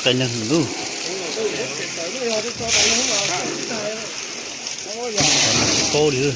Qe neeg lub, paub li.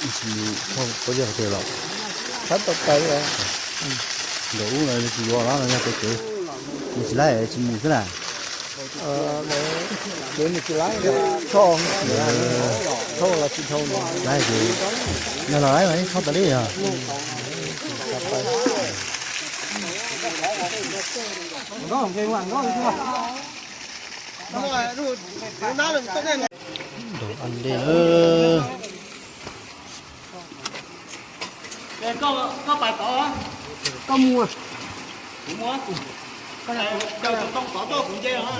Tsis thauj, qhov yog tias los txhab tau taw, nram ub no tsis yuav los no yog pem kev, nws tsis laib tsis mus xwb na. Kev nws tsis laib, thauj, thauj los tsis dhau, laib ces yog los laib mas thauj tas li yog. Nrog an dej na. Koj, koj pais tod, koj mus, kuv mus, koj, koj tau tod tuaj kuv nce os.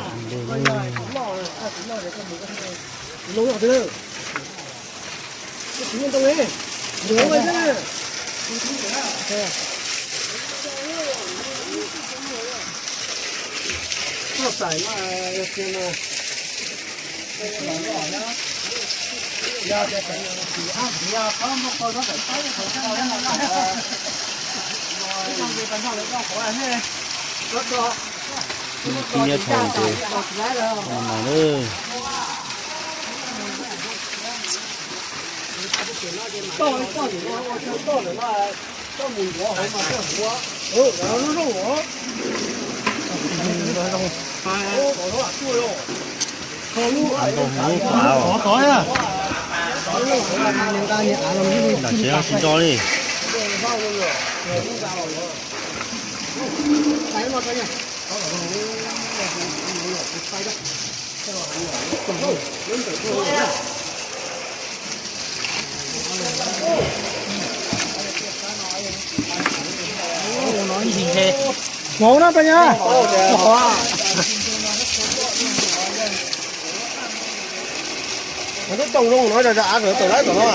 Tib nyob thaum ces no mas lawm. Ntau hwv pav os. Nram tsev no tsis nco li. Hauv no pas nyab. Twb tau zoo no, av tawm laib tom no.